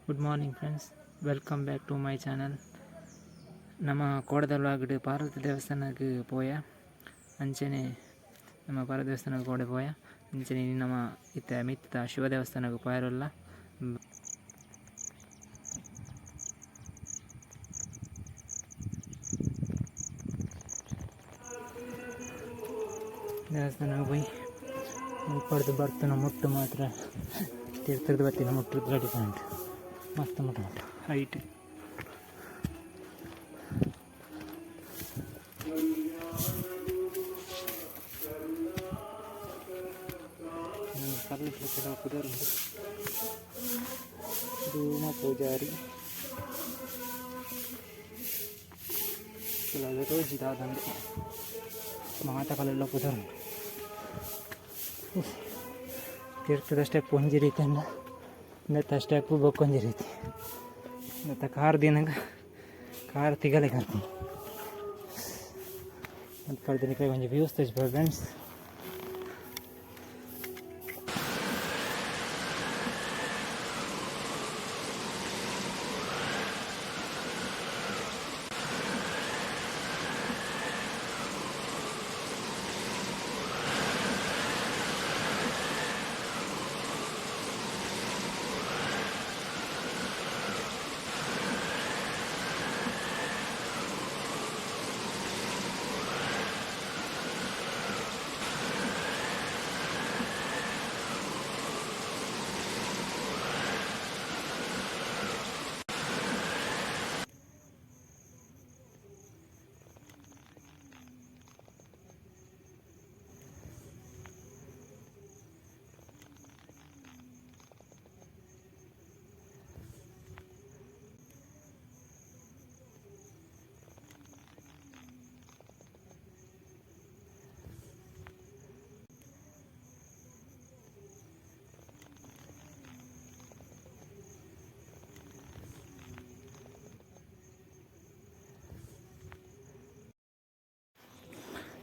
Good morning friends, welcome back to my channel. ನಮ ಕೋಡದ ವ್ಲಾಗ್ಡ್ ಪಾರ್ವತಿ ದೇವಸ್ಥಾನಗ್ ಪೋಯ. ಅಂಚನೆ ನಮ ಪಾರ್ವತಿ ದೇವಸ್ಥಾನಗ್ ಕೋಡೆ ಪೋಯ. ಅಂಚನೆ ನಮ ಇತ್ತೆ ಮಿತ್ತ ಶಿವ ದೇವಸ್ಥಾನಗ್ ಪೋಯೆರುಲ್ಲ. ದೇವಸ್ಥಾನಗ್ ಪೋಯಿ ಮುಲ್ಪಡ್ದ್ ಬರ್ತುನ ಮುಟ್ಟು ಮಾತ್ರ ತಿರ್ತುರ್ದು ಬತ್ತಿನ ಮುಟ್ಟು ಡಿಫರೆಂಟ್ ಮಸ್ತ್ ಮುಟ್ಟು ಮುಟ್ಟು ಹೈಟ್. ಕರ್ನಾಟಕ ಕೆಲವು ಪುದರುಂಡು. ಧೂಮ ಪೂಜಾರಿ ಕೆಲವು ತೋಜಿ ದಾದಂದೆ ಮಾತ ಕಲೆಲ್ಲ ಪುದರುಂಡು. ತಿರ್ತದ ಸ್ಟೆಪ್ ಒಂಜಿ ರೀತಿ ಅಂಡ, ನೆತ್ತ ಸ್ಟೆಪ್ ಬೊಕ್ಕೊಂಜಿ ರೀತಿ. ನೆತ್ತ ಕಾರ್ ದೀನಗ ಕಾರ್ ತಿಗಲೆ ಕರ್ಪುಂಡು. ಅಲ್ಪ ನಿಕ್ಲೆಗ್ ಒಂಜಿ ವ್ಯೂಸ್ ತೋಜಿಪಾವೆ ಫ್ರೆಂಡ್ಸ್.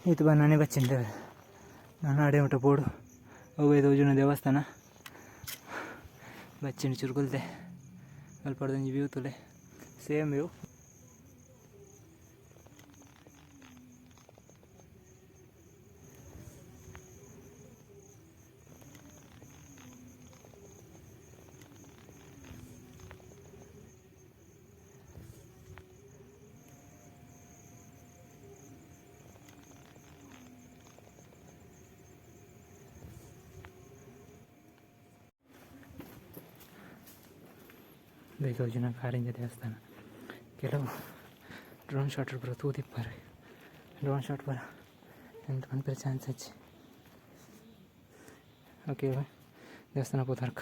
ಈತ್ ಬನ್ನನೆ ಬಚ್ಚಿಂದ ನಾನು ಅಡೆ ಮುಟ್ಟ ಪೋಡು. ಅವ್ವೆ ತೋಜುನ ದೇವಸ್ಥಾನ. ಬಚ್ಚಿನ ಚುರುಕುಲ್ತೆ ಅಲ್ಪಡ್ದೊಂಜಿ ವ್ಯೂ ತೂಲೆ, ಸೇಮ್ ವ್ಯೂ. ತೋಜುನ ಕಾರಿಂಜ ದೇವಸ್ಥಾನ. ಕೆಲವು ಡ್ರೋನ್ ಶಾಟ್ ಪೂರ ತೂದಿಪ್ಪರು. ಡ್ರೋನ್ ಶಾಟ್ ಪೂರ ಎಂತ ಪನ್ಪೆರೆ ಚಾನ್ಸ್ ಇಜ್ಜಿ. ಓಕೆ, ದೇವಸ್ಥಾನ ಪೋತರ್ಕ.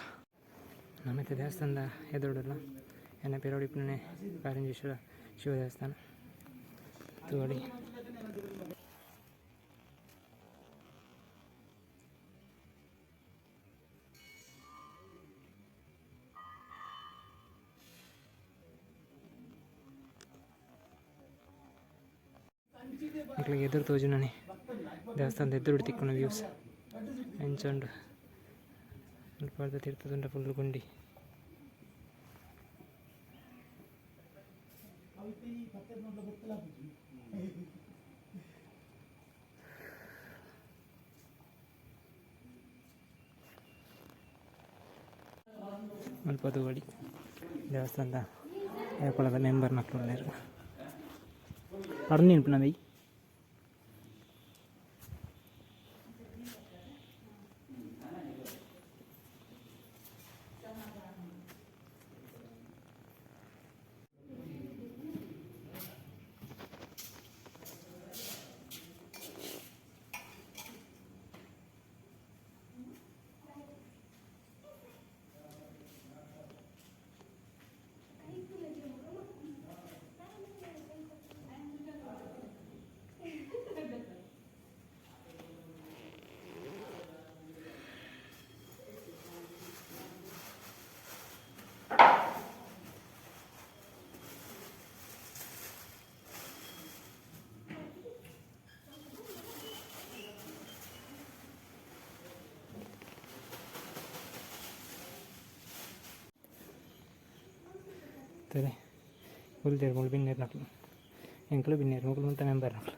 ನಮಿತ್ತೆ ದೇವಸ್ಥಾನದ ಎದುರುಡುಲ್ಲ ಎನ್ನ ಪಿರವುಡು ಇಪ್ಪುನನೆ ಕಾರಿಂಜೇಶ್ವರ ಶಿವ ದೇವಸ್ಥಾನ ತೂವೊಲಿ. ನಿಕ್ಲೆಗ್ ಎದುರು ತೋಜುನನೆ ದೇವಸ್ಥಾನದ ಎದುರುಡು ತಿಕ್ಕುನ ವ್ಯೂಸ್ ಎಂಚ ಉಂಡು. ಮುಲ್ಪರ್ದ್ ತಿರ್ತ್ ತೂಂಡ ಫುಲ್ ಗುಂಡಿ. ಮುಲ್ಪ ತೂವೊಲಿ, ದೇವಸ್ಥಾನದ ಏಪಲದ ಮೆಂಬರ್ ನಕುಲು ಉಲ್ಲೆರ್. ಪರ್ಂದ್ ಇನ್ಪುನ ಮೈ. ತೂಲೆ ಕುಲ್ದೆರ್ ಮೂಲು ಬಿನ್ನೆರ್ನಕುಲು ಎಂಕುಲು ಬಿನ್ನೆರ್ ಮೊಕುಲು ಮಾತ ಮೆಂಬರ್ ನಕುಲು.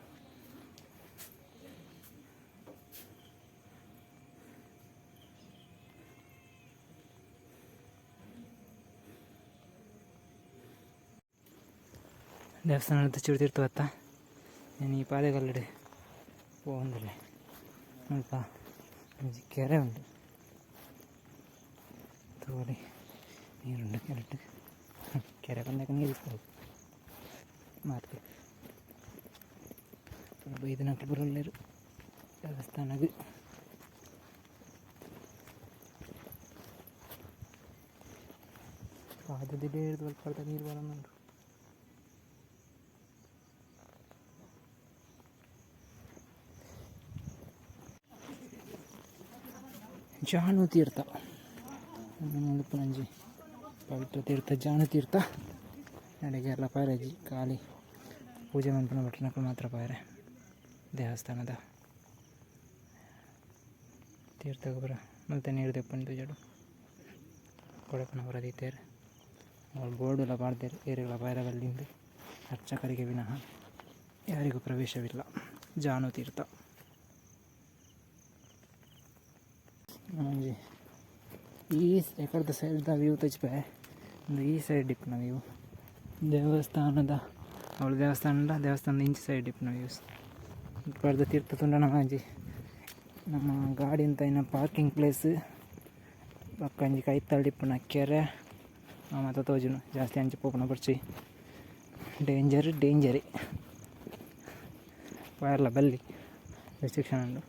ದೇವಸ್ಥಾನದ ಚೂರು ತಿರ್ತು ಬತ್ತ ಇನಿ ಪಾದೆಕಲ್ಲುಡು ಪೋವೊಂದುಲ್ಲೆ ಮುಲ್ಪ ಒಂಜಿ ಕೆರೆ ಉಂಡು ತೂವೊಲಿ ನೀರುಂಡು ಕೆರೆಟ್ ಕೆರೆ ಪಂಡ ನೀರು ಇಪ್ಪುಂಡು ಮಾತ ಬೈದಿನಕುಲು ಪೂರ ಉಲ್ಲೆರ್ ದೇವಸ್ಥಾನಗ್. ಪಾದೆದ ಅಲ್ಪ ನೀರು ಬರೊಂದುಂಡು. ಜಾನು ತೀರ್ಥ ಒಂಜಿ ಪವಿತ್ರ ತೀರ್ಥ ಜಾನು ತೀರ್ಥ ಅಡೆಗೆಲ್ಲ ಪೈರಜಿ ಖಾಲಿ ಪೂಜೆ ಮನ್ಪುನ ಭಟ್ನಕುಲು ಮಾತ್ರ ಪೋಯೆರೆ ದೇವಸ್ಥಾನದ ತೀರ್ಥಗ್ ಪೂರ ಮುಲ್ತ ನೀರು ದೆಪ್ಪುನ ತೋಜೊಡು ಕೊಡಪುನ ಪೂರ ದೀತೆರ್ ಮೂಲು ಬೋರ್ಡುಲ ಪಾಡ್ದೆರ್ ಏರೆಗ್ಲ ಪೋಯೆರೆ ಬಲ್ಲಿಂದ್ ಅರ್ಚಕರಿಗೆ ವಿನಃ ಯಾರಿಗೂ ಪ್ರವೇಶವಿಲ್ಲ ಜಾನು ತೀರ್ಥ. ಒಂಜಿ ಈ ಎಕಡ್ದ ಸೈಡ್ದ ವ್ಯೂ ತೋಜಿಪೆ ಉಂದು ಈ ಸೈಡ್ ಇಪ್ಪುನ ವ್ಯೂ ದೇವಸ್ಥಾನದ ಅವ್ಲು ದೇವಸ್ಥಾನದ ದೇವಸ್ಥಾನದ ಇಂಚಿ ಸೈಡ್ ಇಪ್ಪುನ ವ್ಯೂಸ್ ಪರ್ದ ತೀರ್ಥ ತೂಂಡ ನಮ ಒಂಜಿ ನಮ್ಮ ಗಾಡಿ ಉಂತಾಯಿನ ಪಾರ್ಕಿಂಗ್ ಪ್ಲೇಸ್ ಬೊಕ್ಕ ಒಂಜಿ ಕೈತಲ್ಡ್ ಇಪ್ಪುನ ಕೆರೆ ಅವು ಮಾತ ತೋಜುಂಡು ಜಾಸ್ತಿ ಅಂಚ ಪೋಪುನ ಬೊರ್ಚಿ ಡೇಂಜರ್ ಡೇಂಜರೇ ಪೋಯೆರ್ಲ ಬಲ್ಲಿ ರೆಸ್ಟ್ರಿಕ್ಷನ್ ಉಂಡು.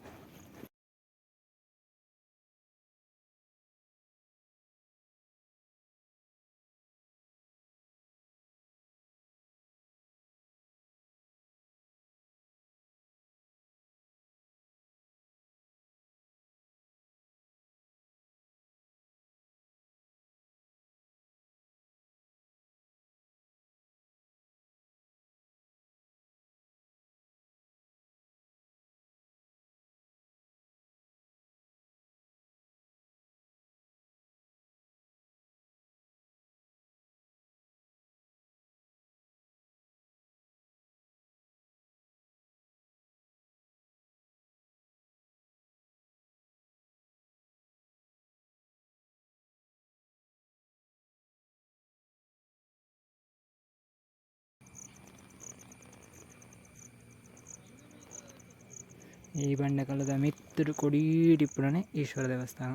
ಈ ಬಂಡೆಕಲ್ಲುದ ಮಿತ್ತುಡು ಕೊಡೀಟ್ ಇಪ್ಪುನನೆ ಈಶ್ವರ ದೇವಸ್ಥಾನ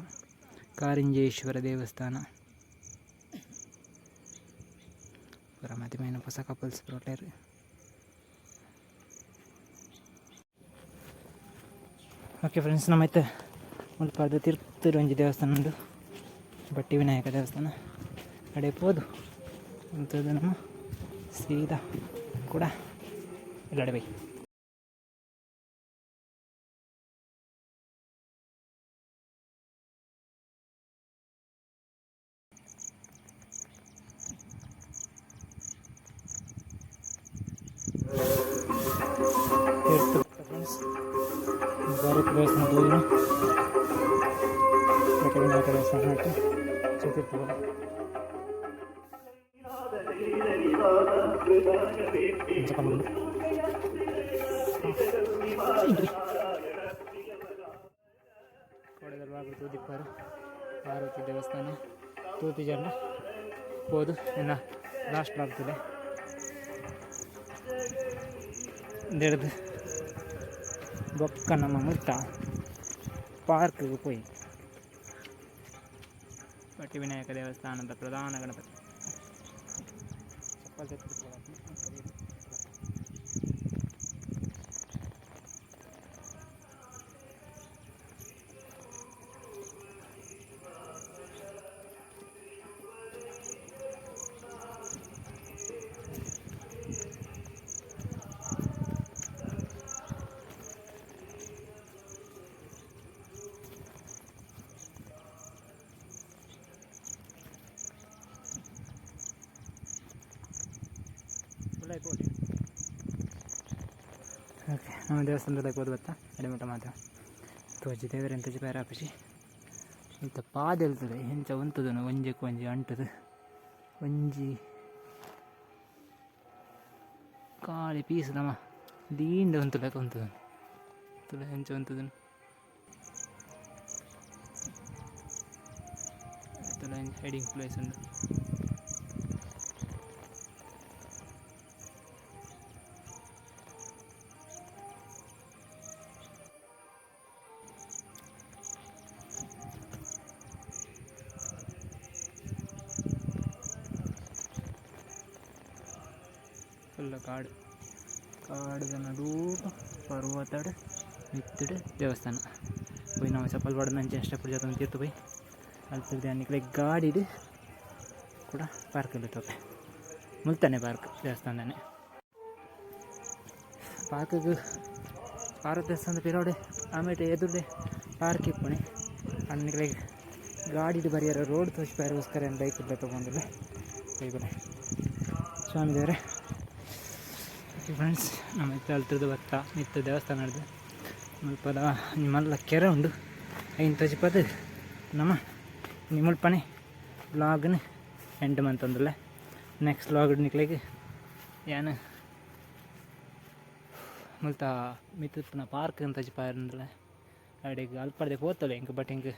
ಕಾರಿಂಜೇಶ್ವರ ದೇವಸ್ಥಾನ. ಪೂರ ಮದಿಮೆ ಪೊಸ ಕಪಲ್ಸ್ ಪೂರ ಉಲ್ಲೆರ್. ಓಕೆ ಫ್ರೆಂಡ್ಸ್, ನಮ ಇತ್ತೆ ಮುಲ್ಪದ ತಿರ್ತುಡು ಒಂಜಿ ದೇವಸ್ಥಾನ ಉಂಡು ಬಟ್ಟಿ ವಿನಾಯಕ ದೇವಸ್ಥಾನ ಅಡೆ ಪೋದು ಉಂತುದು ನಮ ಸೀದಾ ಕೂಡ ಇಲ್ಲಡೆ ಬೈ. ಫ್ರೆಂಡ್ಸ್, ಭಾರತ ದೇವಸ್ಥಾನ ತೋಜುನ ಬಟ್ಟಿ ವಿನಾಯಕ ದೇವಸ್ಥಾನ ಚತುರ್ಥ ಇಂಚ ಪನೊಂದು ಕೋಡೆದ ತೂದಿಪ್ಪರು ಪಾರ್ವತಿ ದೇವಸ್ಥಾನ ತೂತಿಜಾಂಡ ಪೋದು ಎನ್ನ ಲಾಸ್ಟ್ ಆಗ್ತದೆ ಇಂದೆಡ್ದು ಬೊಕ್ಕ ನಮ್ಮ ಮುಟ್ಟ ಪಾರ್ಕ್ಗೆ ಪೋಯಿ ಬಟ್ಟಿ ವಿನಾಯಕ ದೇವಸ್ಥಾನದ ಪ್ರಧಾನ ಗಣಪತಿ ಚಪ್ಪಲ್ ಓಕೆ, ನಮ್ಮ ದೇವಸ್ಥಾನದಲ್ಲಿ ಪೋದು ಬತ್ತ ಅಡೆ ಮಟ್ಟ ಮಾತ ತೋಜಿ ದೇವರೆನ್ ತೋಜಿ ಆಪುಜಿ ಇಂತ ಪಾದೆಲ್ತದೆ ಎಂಚ ಉಂತುದನು ಒಂಜೆಕ್ ಒಂಜಿ ಅಂಟುದು ಒಂಜಿ ಖಾಲಿ ಪೀಸ್ ನಮ ದೀಂಡ ಉಂತುಲೆಕ ಉಂತುದು ತೂಲೆ ಎಂಚ ಉಂತುದುಂಡು ತೂಲೆ ಹೈಡಿಂಗ್ ಪ್ಲೇಸ್ ಉಂಡು. ಫುಲ್ಲ ಕಾಡು ಕಾಡುದ ನಡೂಟು ಪರ್ವತಡ್ ಮಿತ್ತುಡು ದೇವಸ್ಥಾನ ಪೋಯಿ ನಮ ಚಪ್ಪಲ್ ಪಾಡೊಂದು ಅಂಚೆ ಸ್ಟೆಪ್ ಜತ್ತೊಂದು ತಿರ್ತು ಪೋಯಿ ಅಲ್ತುರ್ದು ನಿಕ್ಲೆ ಗಾಡಿಡ್ ಕುಡ ಪಾರ್ಕ್ ತೋಪೆ ಮುಲ್ತನೆ ಪಾರ್ಕ್ ದೇವಸ್ಥಾನನೆ ಪಾರ್ಕ್ಗ್ ಪಾರ್ವತಿ ದೇವಸ್ಥಾನದ ಪಿರವುಡೆ ಆಮೇಟೆ ಎದುರುಡೆ ಪಾರ್ಕ್ ಇಪ್ಪುನಿ ಆಂಡ ನಿಕ್ಲೆಗ್ ಗಾಡಿಡ್ ಬರಿಯರ ರೋಡ್ ತೋಜಿಪಾಯೆರೆಗೋಸ್ಕರ ಯಾನ್ ಬೈಕ್ ಲೆತ್ತೊಂದುಲ್ಲೆ ಬೈಬಲೆ ಸ್ವಾಮಿ ದೇವರೇ. ಓಕೆ ಫ್ರೆಂಡ್ಸ್, ನಮ್ಮ ಇತ್ತೆ ಅಲ್ತುರ್ದು ಬತ್ತ ಮಿತ್ತು ದೇವಸ್ಥಾನಡ್ದು ಮುಲ್ಪದ ಮಲ್ಲ ಕೆರೆ ಉಂಡು ಐನ್ ತೋಜಿಪಾದ್ ನಮ ಇನಿ ಮುಲ್ಪನೆ ವ್ಲಾಗ್ನ್ ಎಂಡ್ ಮಂತೊಂದುಲ್ಲೆ. ನೆಕ್ಸ್ಟ್ ವ್ಲಾಗ್ ನಿಕ್ಲೆಗ್ ಯಾನ್ ಮುಲ್ತ ಮಿತ್ತ್ ಇಪ್ಪುನ ಪಾರ್ಕ್ ತೋಜಿಪಾಯೆರೆ ಅಡೆಗ್ ಅಲ್ಪರ್ದೆ ಪೋತೊಲಿ ಎಂಕ್ ಬಟ್ ಎಂಕ್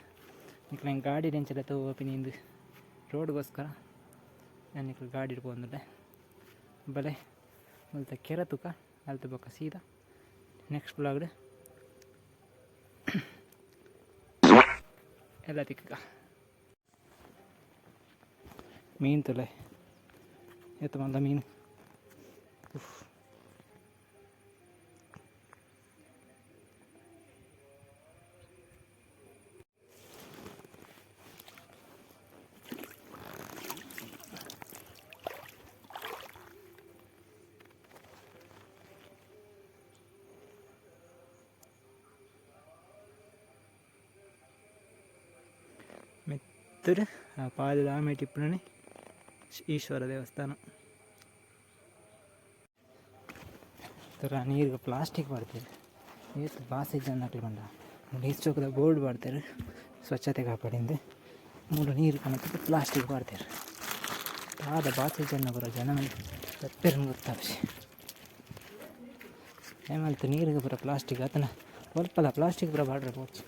ನಿಕ್ಲೆನ ಗಾಡಿಡ್ ಎಂಚ ಲೆತ್ತ ಪೋಪಿನಿ ಇಂದ್ ರೋಡ್ಗೋಸ್ಕರ ಯಾನ್ ನಿಕ್ಲ್ ಗಾಡಿಡ್ ಪೋವೊಂದುಲ್ಲೆ. ಬಲೆ ಮುಲ್ತ ಕೆರೆ ತೂಕ ಅಲ್ತ್ ಬೊಕ ಸೀದಾ ನೆಕ್ಸ್ಟ್ ವ್ಲಾಗ್ಡ್ ಎಲ್ಲ ತಿಕ್ಕುಗ. ಮೀನ್ ತೂಲೆ ಏತ್ ಮಲ್ಲ ಮೀನ್. ಉಫ್. ಮಿತ್ತುಡು ಆ ಪಾಲೆದ ಆಮೇಟ್ ಇಪ್ಪುನನೆ ಈಶ್ವರ ದೇವಸ್ಥಾನ. ತೂರ ನೀರ್ಗ್ ಪ್ಲಾಸ್ಟಿಕ್ ಪಾಡ್ದೆರ್ ಏತ್ ಬಾಸೆ ಇಜ್ಜಂದಿನಕುಲು ಪಂಡ ನೀರ್ ಚೌಕದ ಬೋರ್ಡ್ ಪಾಡ್ದೆರ್ ಸ್ವಚ್ಛತೆ ಕಾಪಾಡಿಂದ್ ಮೂಲು ನೀರ್ ಕನತ್ದ್ ಪ್ಲಾಸ್ಟಿಕ್ ಪಾಡ್ದೆರ್ ದಾದ ಬಾಸೆ ಇಜ್ಜಂದಿನ ಪೂರ ಜನ ಜಪ್ಪೆರೆಂದ್ ಗೊತ್ತಾಪುಜಿ ದಾಯೆ ಮಲ್ತ್ ನೀರ್ಗ್ ಪೂರ ಪ್ಲಾಸ್ಟಿಕ್ ಅತ್ತ್ಂಡ ಒಲ್ಪಲ ಪ್ಲಾಸ್ಟಿಕ್ ಪೂರ ಪಾಡ್ರೆ ಬೋಡ್ಚಿ.